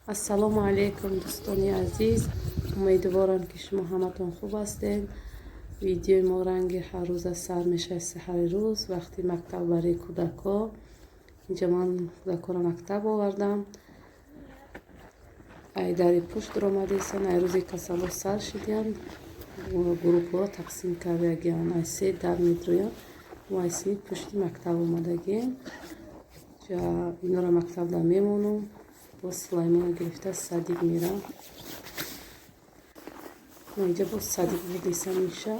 Ассалому алайкум, дӯстони азиз. Умедворам, ки шумо ҳаматон хуб ҳастед. Видеои мо ранги ҳаррӯза сар мешавад саҳари рӯз, вақти мактаб барои кӯдакҳо. Инҷа ман кӯдакҳоро мактаб овардам. Ай дари пушт дуромадисан, ай рӯзи касало сар шидиянд. Гурӯҳҳоро тақсим кардагиянд. Ай се дар медроянд. Мо ай сини пушти мактаб омадагием. Инора мактабда мемонам. Боз Сулаймонро гирифта садик мерам. Инҷа боз садик бурдесам иша.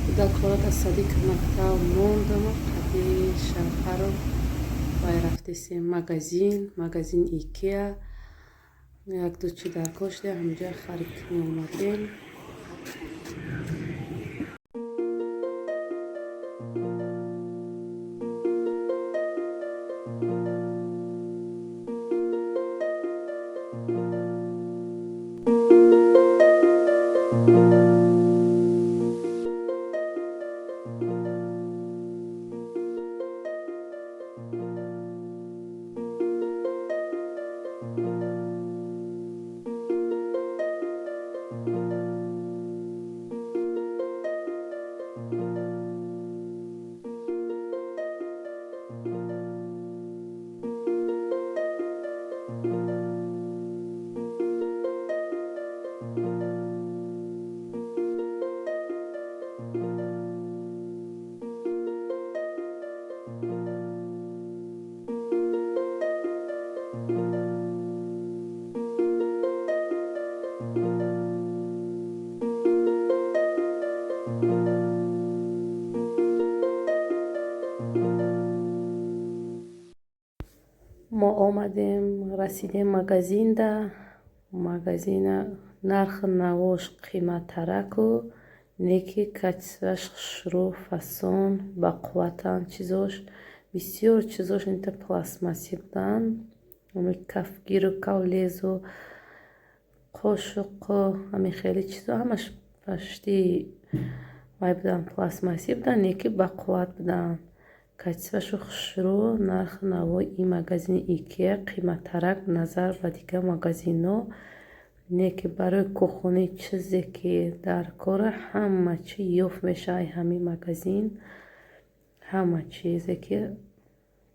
Кӯдакҳоро дар садик мактаб мондаму қади шавҳару вай рафтесем магазин, магазин Икеа. Якду чи даркор шуда, ҳаминҷа харид омадем. Мо омадем, расидем магазинда. Магазина нархи навош қиматтараку, неки качествоаш хушрӯ, фасон, бақувватанд чизош. Бисёр чизош инта пластмассӣ буданд. Ҳами кафгиру кавлезу қошуқу ҳамин хеле чизо ҳамаш пашти вай буданд, пластмассӣ буданд, неки бақувват буданд. Качествоашу хушрӯ, нархи навои ин магазини Икеа қиматтарак назар ба дигар магазинҳо, неки барои кухонӣ чизе ки дар кора, ҳама чи ёфт мешавад ҳамин магазин. Ҳама чизе ки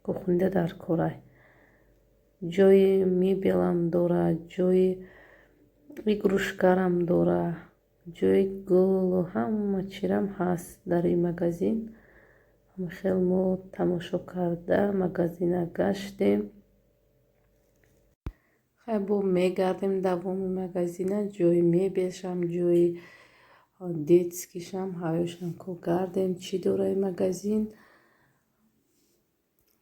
кухонида дар кора. Ҷои мебелам дорад, ҷои игрушкарам дорад, ҷои гулу ҳама чирам ҳаст дар ин магазин. Хел мо тамошо карда магазина гаштем. Хай, бо мегардем давоми магазина, ҷои мебелшам, ҷои детскийшам, ҳаёшам ко гардем, чӣ дора ин магазин.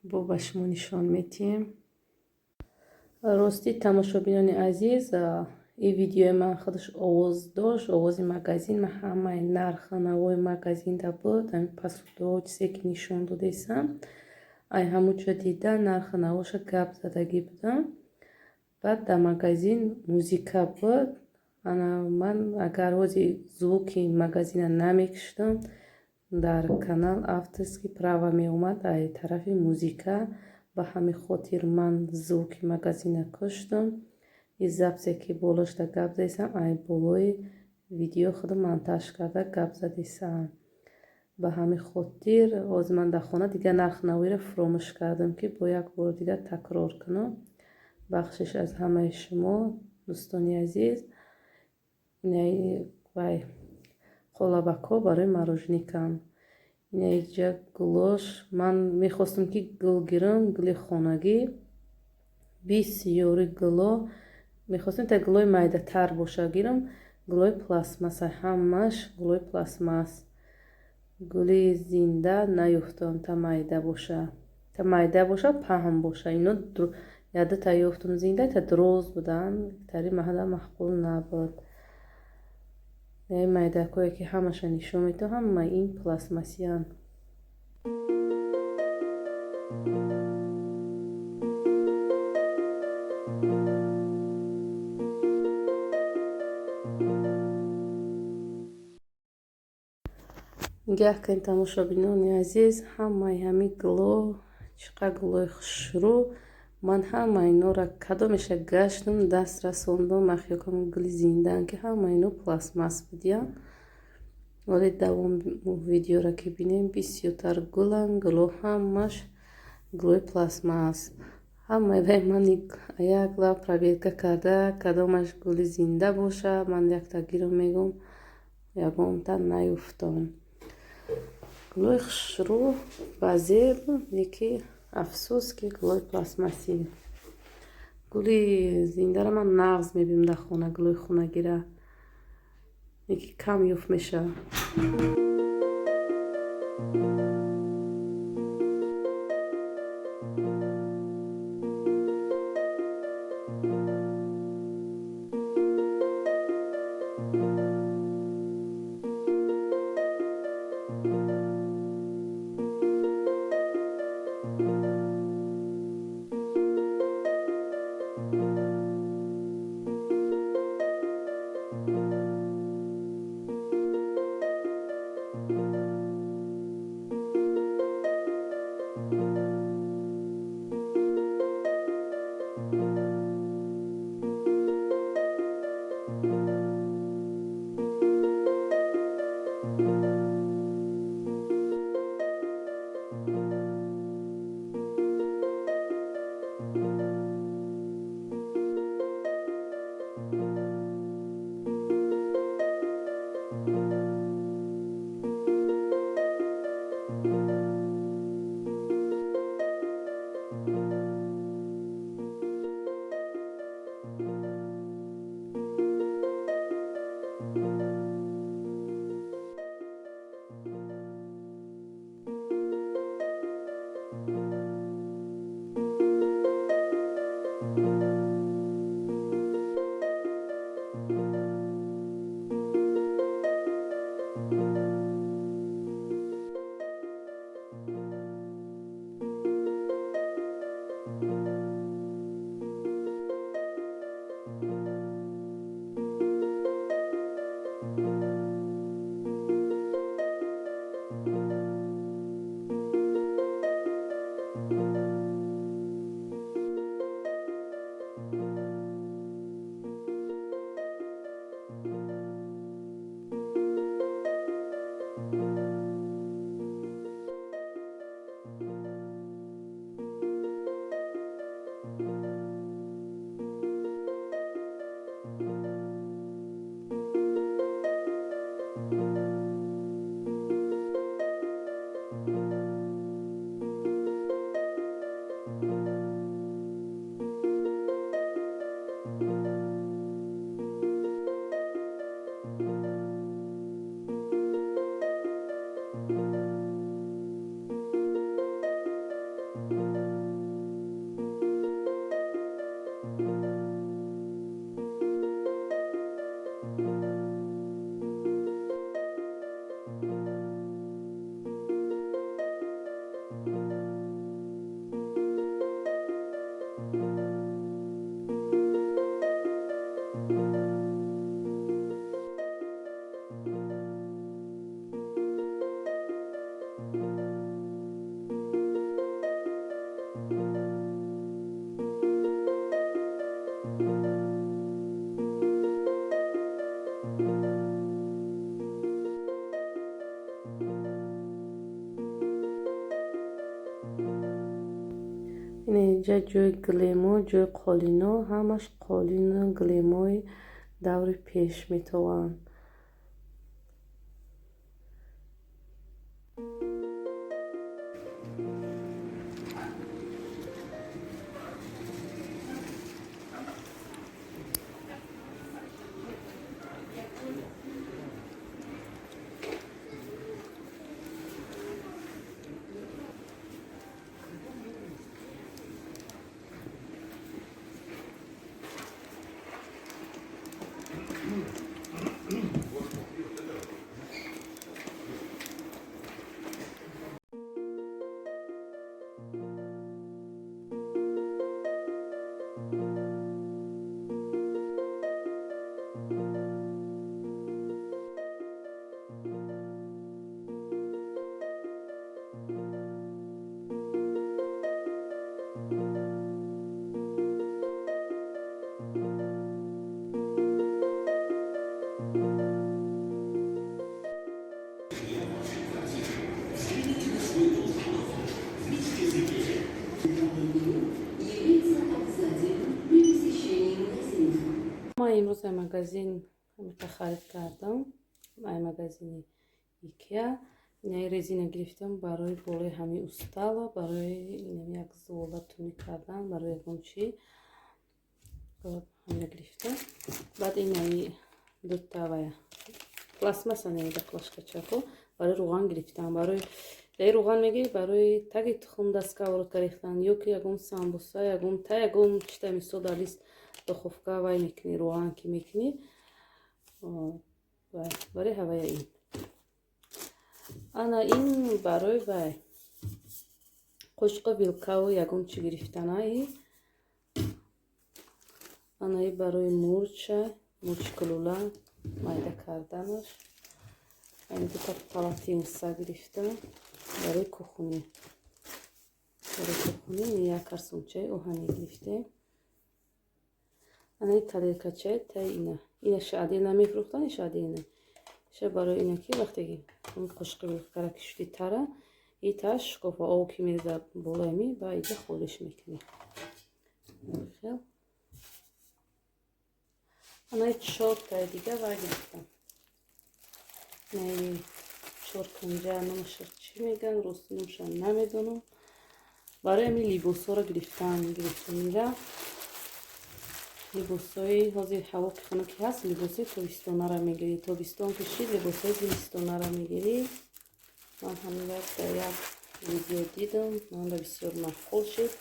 Бо ба шумо нишон метиҳем. Ростӣ, тамошобинони азиз, ин видеои ман худаш овоз дошт, овози магазин. Ман ҳамаи нархи навои магазинда буд, ҳамин посудаҳо, чизе ки нишон додесам. Ай ҳамун ҷо дида нархи навоша гап задагӣ будам. Баъд дар магазин музика буд. Ана ман агар ози звуки магазина намекиштам, дар канал авторский права меомад ай тарафи музика. Ба ҳамин хотир ман звуки магазина куштам. И записе ки болошда гап задесам, ай болои видео худам монтаж карда гап задесам. Ба ҳамин хотир ҳозир ман дар хона дигар нархи навоиро фуромӯш кардам, ки бо як бори дигар такрор кунам. Бахшиш аз ҳамаи шумо, дӯстони азиз. Вай қолабакҳо барои мороженикам. Инаиҷа гулош. Ман мехостам, ки гул гирам, гули хонагӣ. Бисёри гуло мехостем, та гулои майдатар боша гирам. Гулои пластмасса, ҳамаш гулои пластмасс. Гули зинда наёфтам, та майда боша. Та майда боша, паҳн боша. Ино ядата ёфтам зинда, та дроз буданд. Тари маҳала маъқул набуд. Майдакҳое ки ҳамаша нишон медиҳам, ҳама ин пластмассиянд. Нигаҳ кунед, тамошобинони азиз, ҳамаи ҳамин гуло, чӣ қадр гулои хушрӯ. Ман ҳамаи инора кадомеша гаштам, даст расондам, ман хиёл кардам гули зиндаанд, ки ҳамаи ино пластмасс будиянд. Вале давом видеоро ки бинем, бисёртар гуланд, гуло ҳамаш гулои пластмасс. Ҳамаи вай ман як лаб проверка карда, кадомаш гули зинда боша, ман яктагиро мегӯм, ягонта наёфтам. Гулои хушрӯ ба зеб, леки афсӯс, ки гулои пластмассӣ. Гули зиндаро ман нағз мебинам дар хона, гулои хонагира, леки кам ёфт мешавад. Инҷа ҷои гилемо, ҷои қолино, ҳамаш қолину гилемои даври пеш метованд. Ман имрӯз ай магазин ҳамиқа харид кардам, ай магазини Икеа. Инаи резина гирифтам барои болои ҳамин устала, барои инам як зола тунӣ кардан, барои ягон чӣ ҳамина гирифтам. Баъд инаи дута вая пластмасса неда плашкачако барои руған гирифтам. Барои даи руған мегирӣ барои таги тухм да сковородка рехтан ё ки ягон самбуса, ягон та ягон чита мисол дар лист духовка вай мекунӣ, руған ки мекунӣ, барои ҳавая ин. Ана ин барои вай қошуқу вилкаву ягон чӣ гирифтанаи. Ана и барои мурча, мурчи кулула майда карданаш. Ани дута полотенца гирифтам барои кухонӣ. Барои кухонӣ як карсончаи оҳанӣ гирифтем. Ана и тарелкачаи таи ина. Ина шаъдил намефурӯхтан, ин шаъдил не. Ша барои ина ки вақте ки қошуқи вилкара ки шуди тара, и таш шукофа об ки мереза болои ми, ба иҷа холиш мекунӣ. Хел. Ана и чортаи дига вай гирифтам. Инаи чор кунҷа номаша чӣ мегӯянд, рости номаша намедонам. Барои ҳамин либосҳоро гирифтам, гирифтам инҷа. Либосҳои ҳозир ҳаво ки хунук ҳаст, либосҳои тобистонаро мегирӣ. Тобистон ки шид, либосҳои зимистонаро мегирӣ. Ман ҳамин вақт дар як видео дидам, манда бисёр маъқул шуд.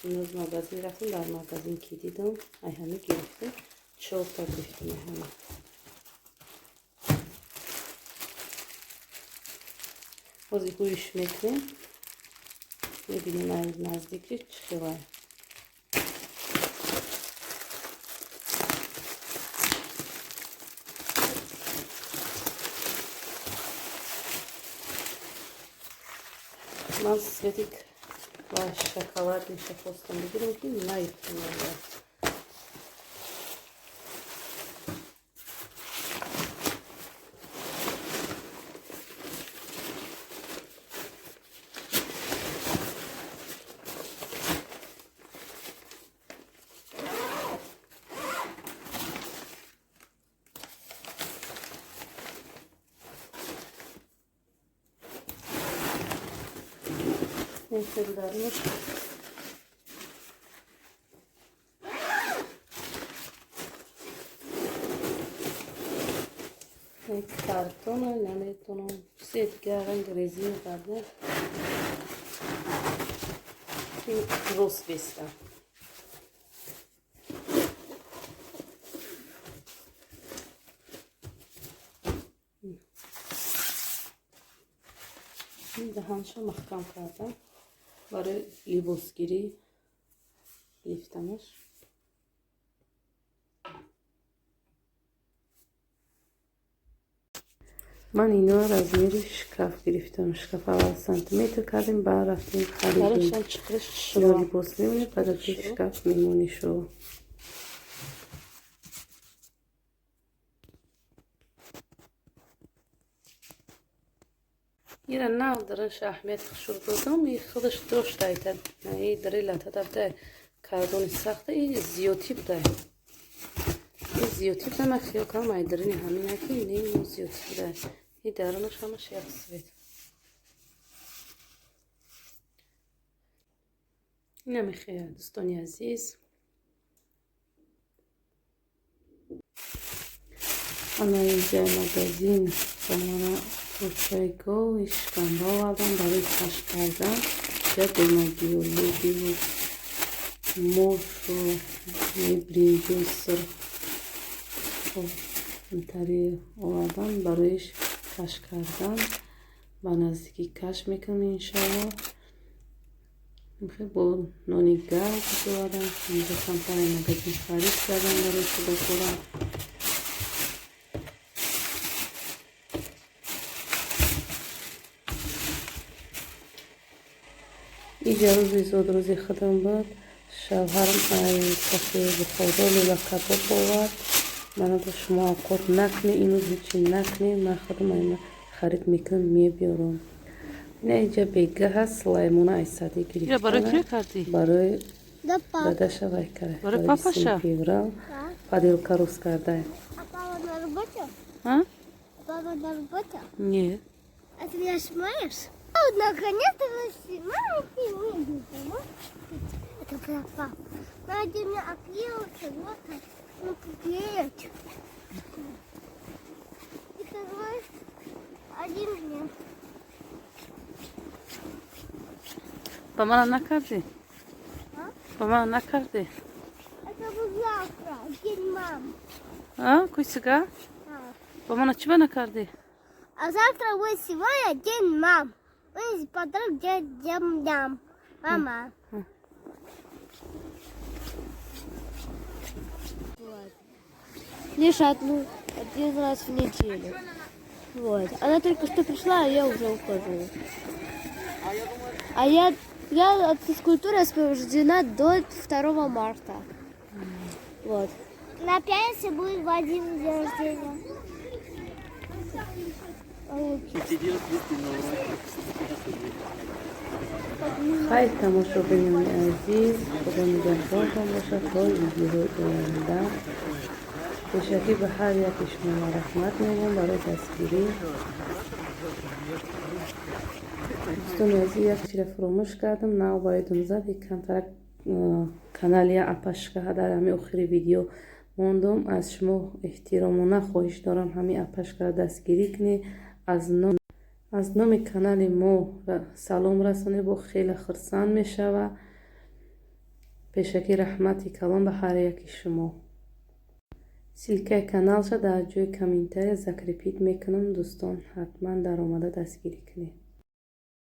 Имрӯз магазин рафтам, дар магазин ки дидам, ай ҳамин гирифтам, чорта гирифтам ай ҳамин. Ҳозир ҳуиш мекунем, мебинем ай наздики чӣ хелай. Ман светик ва шоколадниша хостам бигирам, ки наёфтам. Дарунаш картона наметонам чизе дига ранг резин карда рост беста. Даҳанша маҳкам кардам барои либосгирӣ гирифтанаш. Ман ино размери шкаф гирифтам. Шкаф аввал сантиметр кардем, баъд рафтем харидем. Ино либос мемонед, баъд аз шкаф мемонӣ шо. Ира нав дараш аҳамияти хушур додам, и худаш дошт айта. И дари латада буда кардони сахта, и зиёдтӣ буда. И зиёдтӣ буда, ман хиёл кардам ай дарини ҳамина ки не, ино зиёдтӣ буда. И дарунаш ҳамаш як свет. Ина мехоя, дӯстони азиз. Ана инҷа магазин ба мана пурчаи гов шиканба овардам барои каш кардан. Я донагию лӯбию мошу бринҷу сир интари овардам барои каш кардан. Ба наздикӣ каш мекунам иншалло. Бо нони гарм овардам. Инҷа камтаре магазин харид кардам барои кӯдакорам. Иҷа рӯзи зодрӯзи худам буд. Шавҳарам ай кафе Бухоро лӯла кабоб овард. Мана гуфт шумо авқот накунед, имрӯз ҳечи накунед, ман худам айна харид мекунам, мебиёрам. Ина иҷа бега ҳаст, лаймона ай садӣ гирифтана. Барои дадаша вай кара. Барои папаша? Феврал. Поделка рӯз карда. А папа на работе? А? Папа на работе? Нет. А ты меня снимаешь? Вот, наконец-то вы снимаете и выйдете. Вот. Это папа. Надо мне оклеился, вот так. Ну, поклеить. И второй один мне. Ба мана накардӣ? А? Ба мана накардӣ? Это будет завтра, день мам. А, куйсига? А. Ба мана чӣ ба накардӣ? А завтра будет сегодня день мам. Мы подарок делать днем дам. Мама. Лишь один раз в неделю. Вот. Она только что пришла, а я уже ухожу. А я от физкультуры освобождена до 2 марта. Вот. На пятнице будет Вадим день рождения. Хайр, тамошобинони азиз, Худо нигаҳбонтон бошад то видеоҳои оянда. Пешакӣ ба ҳар яки шумо раҳмат мегӯям барои дастгирӣ. Дӯстони азиз, як чиро фуромӯш кардам, нав ба ёдам зад, камтарак канали апашка дар ҳами охири видео мондум. Аз шумо эҳтиромона хоҳиш дорам, ҳами апашкаро дастгирӣ кунед. Аз номи канали мо салом расонед, бо хеле хурсанд мешава. Пешакӣ раҳмати калон ба ҳар яки шумо. Ссылка и каналша дар ҷои комментария закрепить мекунам, дӯстон, ҳатман даромада дастгирӣ кунед.